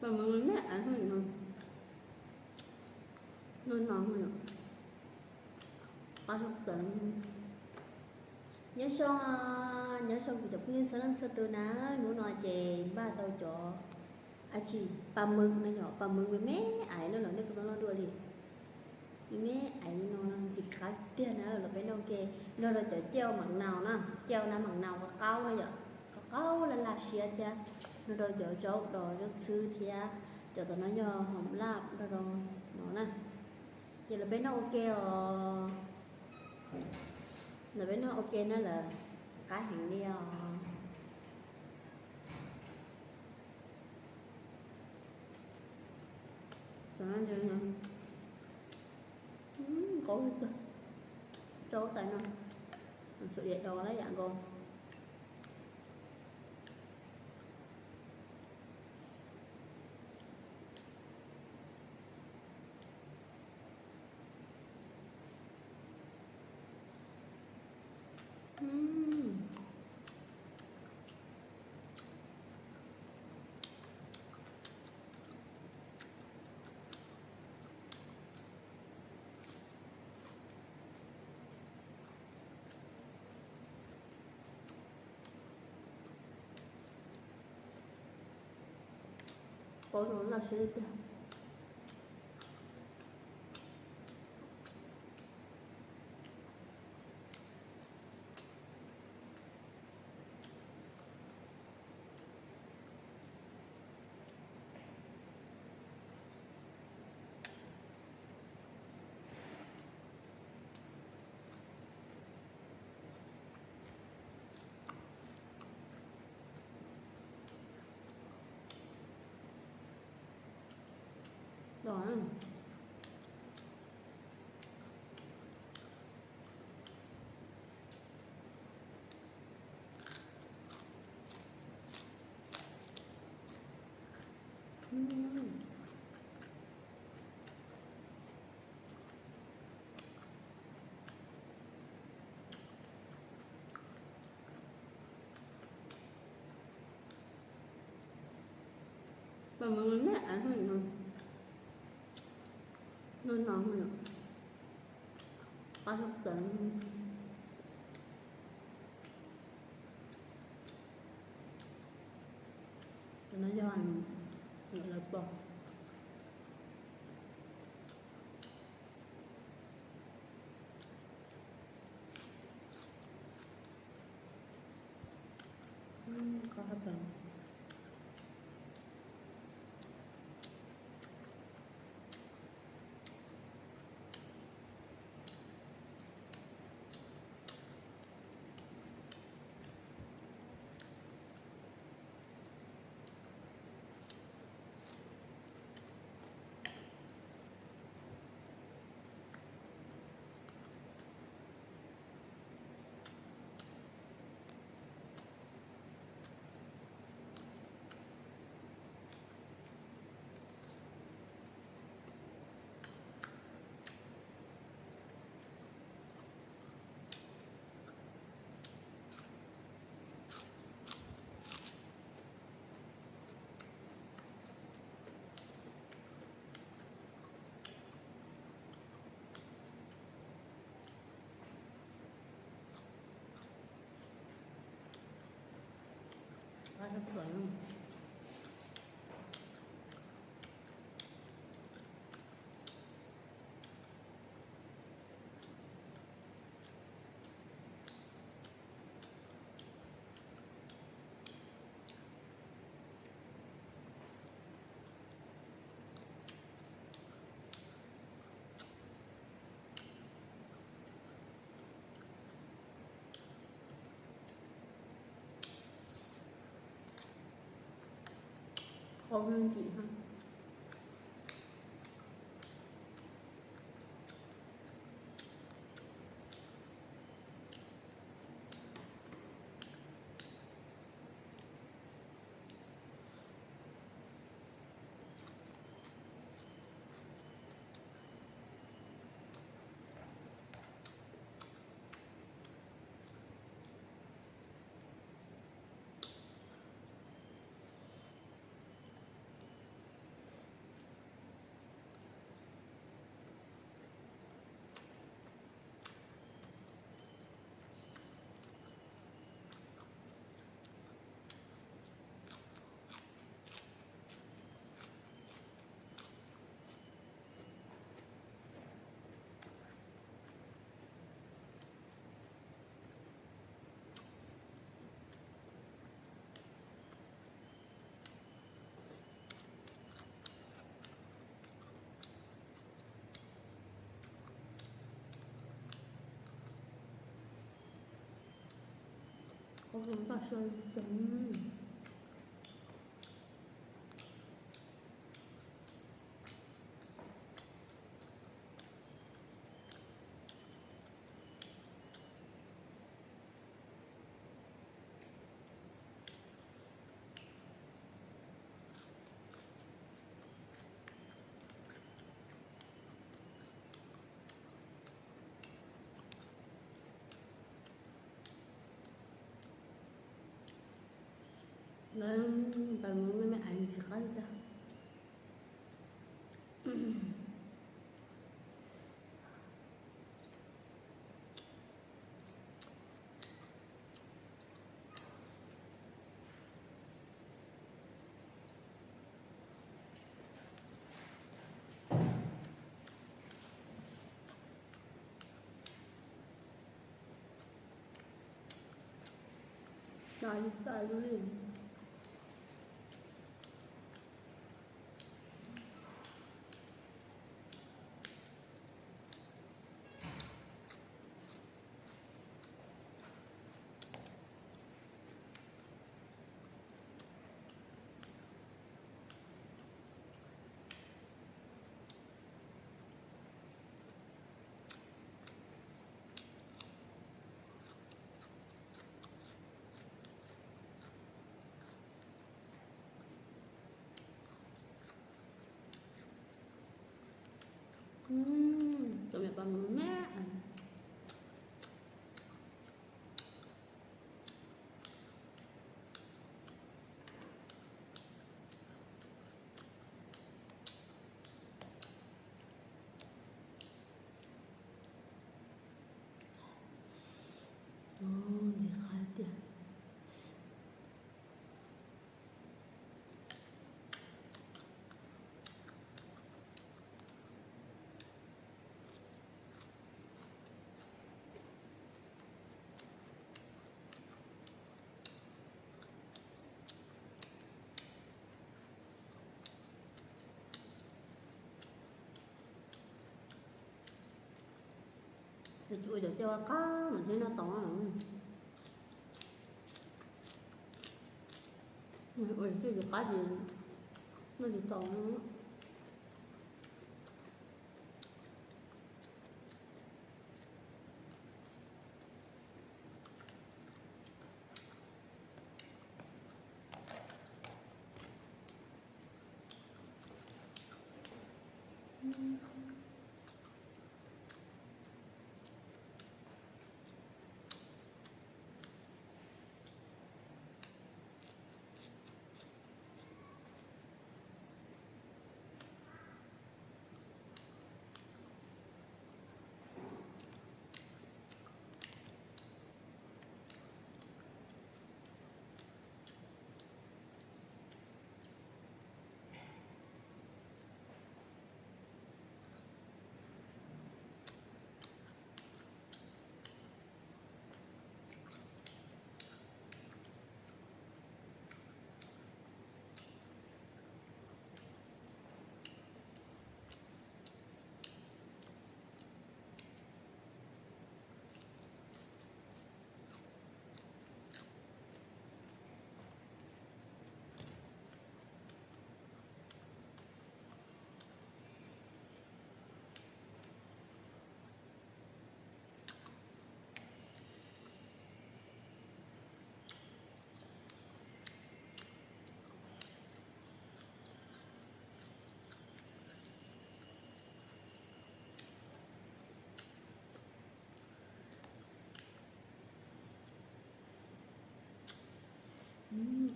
Nyob zoo, nyob zoo kuv cov phooj ywg txhua leej txhua tus na. Hnub no ces npaj tau cov, a tsis, pas mws no yom, pas mws me me aiv no los nej puas tau noj dua li. Me me aiv no ntxim qab tiag na, los peb noj ua ke. Nrog rau cov cau mam naus na, cau na mam naus qab qaub no yom, qab qaub laj laj siab thiab. Nrog rau cov zaub dos zaub txhwb thiab, cov tom no yog hom laj nrog rau no na. Ces los peb noj ua ke os. Los peb noj ua ke na lawm, qab heev li os. Qab, tau tais no, xuav diav do lab yam nkaus. Qab no laj siab tiag. Pas mws me me aiv no, no no, qab sab plaws. Cov no yog lawv pom. Qau me ntsim ha. Ua toj siab. Lawv pais mus me me ais ntxim qab li cas. Cov me paj me me. Ntxim qab tiag. Ua cov caj vaj qab mas thiaj noj tau. Ua cov qab ces noj tsis tau.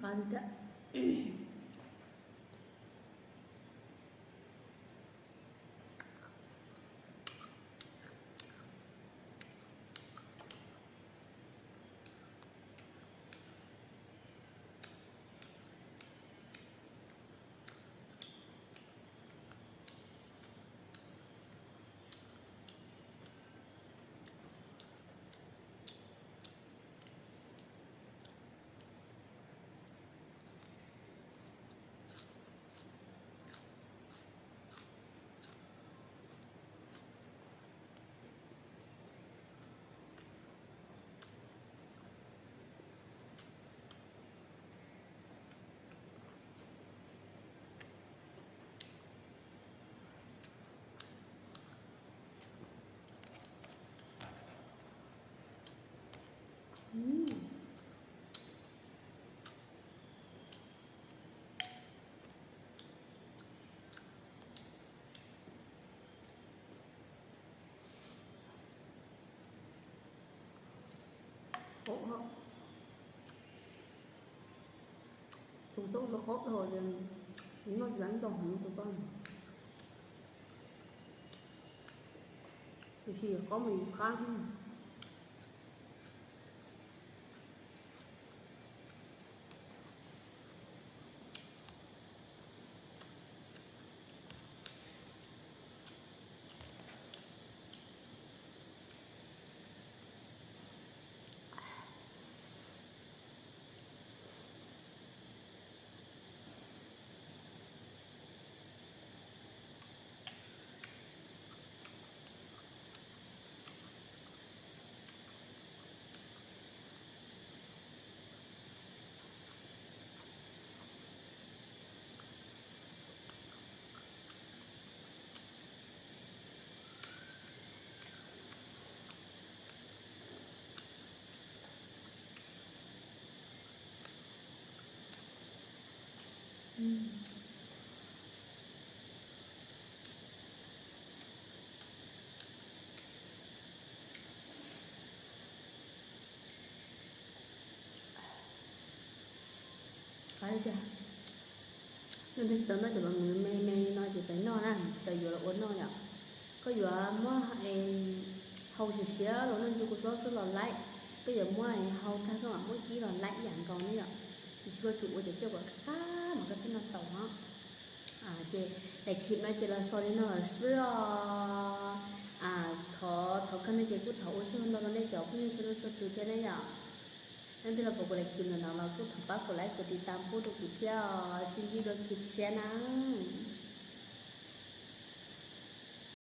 Qab tiag. Qaub, tus txob ua qaub dhau ces noj tsis tau heev tus txob. Tiam sis qaub mas yus qab. Qab tiag. Nej twb tsis tau noj cov me me no ces peb noj na, cov yuav los ua noj yom. Koj yuav muab hau siav siav los noj ntsis kuv txob xwb los laib, koj yuav muab hau tag koj mam muab kib los laib ib yam nkaus ne yom. Tiam sis koj tsum ua cov coj kom qab mas koj thiaj noj tau no. Ces daim clip no ces los xaus li no lawm xwb os. Thov, thov kawg no ces kuj thov ua tsaug ntau rau nej cov phooj ywg txhua leej txhua tus thiab ne yom. Nej twg los pom kuv daim clip ntawm no los kuj thov pab kuv like kuv tiv tas pub rau kuv thiab os. Sib ntsib dua clip tshiab na.